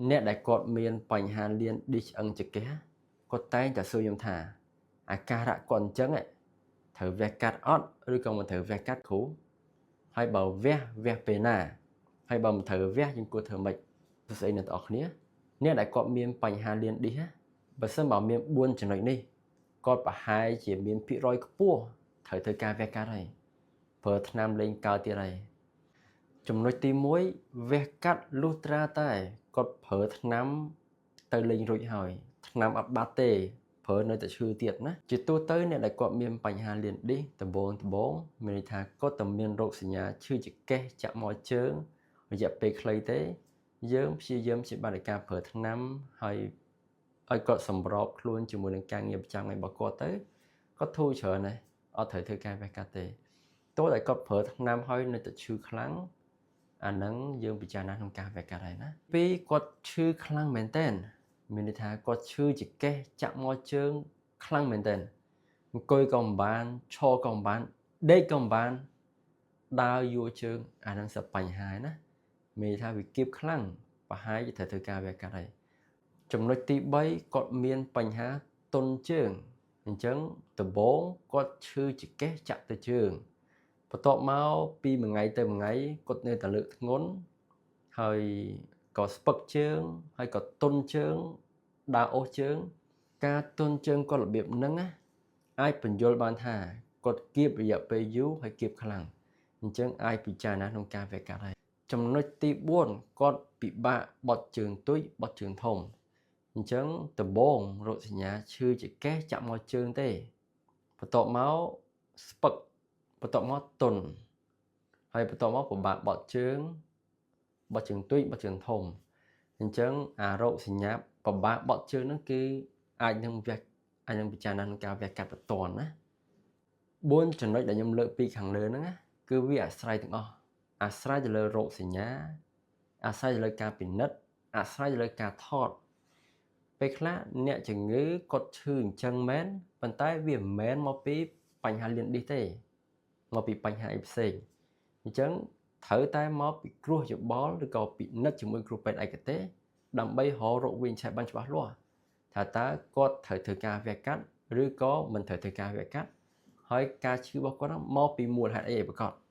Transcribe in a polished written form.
អ្នកដែលគាត់មានបញ្ហាលៀនឌីសឆ្អឹងចង្កេះគាត់តែងតែសួរខ្ញុំថាអាការៈគាត់អញ្ចឹងត្រូវវះកាត់អត់ឬក៏មិនត្រូវវះកាត់គ្រូហើយបើវះវះពេលណាហើយបើមិនត្រូវវះយើងគួរធ្វើម៉េចសួស្តីអ្នកទាំងអស់គ្នាអ្នកដែលគាត់មានបញ្ហាលៀនឌីសបើសិនបើមាន4ចំណុចនេះគាត់ប្រហែលជាមានភាគរយខ្ពស់ត្រូវធ្វើការវះកាត់ហើយប្រើថ្នាំលេងកើតទៀតហើយចំណុចទី1វះកាត់លុះត្រាតែគាត់ប្រើថ្នាំទៅលេងរួចហើយថ្នាំអត់បាត់ទេប្រើនៅតែឈឺទៀតណាជាទូទៅអ្នកដែលគាត់មានបញ្ហាលៀនឌីសដំបូងដំបូងមានន័យថាគាត់តែមានរោគសញ្ញាឈឺចង្កេះចាក់មកជើងរយៈពេលខ្លីទេយើងព្យាយាមជាបានការប្រើថ្នាំហើយឲ្យគាត់សម្របខ្លួនជាមួយនឹងការងារប្រចាំថ្ងៃរបស់គាត់ទៅគាត់ធូរច្រើនណាស់អត់ត្រូវធ្វើការវះកាត់ទេទោះតែគាត់ប្រើថ្នាំហើយនៅតែឈឺខ្លាំងអាហ្នឹងយើងពិចារណាក្នុងការវះកាត់ហើយណាពីរគាត់ឈឺខ្លាំងមែនតើមានន័យថាគាត់ឈឺចង្កេះចាក់មកជើងខ្លាំងមែនតើអង្គុយក៏មិនបានឈរក៏មិនបានដេកក៏មិនបានដើរយួរជើងអាហ្នឹងសិតបញ្ហាណាមានន័យថាវាគៀបខ្លាំងប្រហែលជាត្រូវធ្វើការវះកាត់ហើយចំណុចទី3គាត់មានបញ្ហាទន់ជើងអញ្ចឹងដំបូងគាត់ឈឺចង្កេះចាក់ទៅជើងបន្ទាប់មកពីមួយថ្ងៃទៅមួយថ្ងៃគាត់នៅតែលើកធ្ងន់ហើយក៏ស្ពឹកជើងហើយក៏ទន់ជើងដើរអូសជើងការទន់ជើងគាត់របៀបហ្នឹងណាអាចបញ្យល់បានថាគាត់គៀបរយៈពេលយូរហើយគៀបខ្លាំងអញ្ចឹងអាចពិចារណាក្នុងការវះកាត់ហើយចំណុចទី4គាត់ពិបាកបត់ជើងទុយបត់ជើងធំអញ្ចឹងដំបូងរោគសញ្ញាឈឺចង្កេះចាក់មកជើងទេបន្ទាប់មកស្ពឹកបន្ទាប់មកទន់ហើយបន្ទាប់មកពិបាកបត់ជើងបត់ជើងទុយបត់ជើងធំអញ្ចឹងអារោគសញ្ញាពិបាកបត់ជើងហ្នឹងគឺអាចនឹងវះអាចនឹងពិចារណាក្នុងការវះកាត់បន្ទាន់ណា4ចំណុចដែលខ្ញុំលើកពីខាងលើហ្នឹងណាគឺវាអាស្រ័យទាំងអស់អាស្រ័យទៅលើរោគសញ្ញាអាស្រ័យទៅលើការពិនិត្យអាស្រ័យទៅលើការថតពេលខ្លះអ្នកជំងឺគាត់ឈឺអញ្ចឹងមែនប៉ុន្តែវាមិនមែនមកពីបញ្ហាលៀនឌីសទេមកពីបញ្ហាអីផ្សេងអញ្ចឹងត្រូវតែមកពិគ្រោះយោបល់ឬក៏ពិនិត្យជាមួយគ្រូពេទ្យឯកទេសដើម្បីរករោគវិនិច្ឆ័យបានច្បាស់លាស់ថាតើគាត់ត្រូវធ្វើការវះកាត់ឬក៏មិនត្រូវធ្វើការវះកាត់ហើយការឈឺរបស់គាត់មកពីមូលហេតុអីឯប្រាកដ។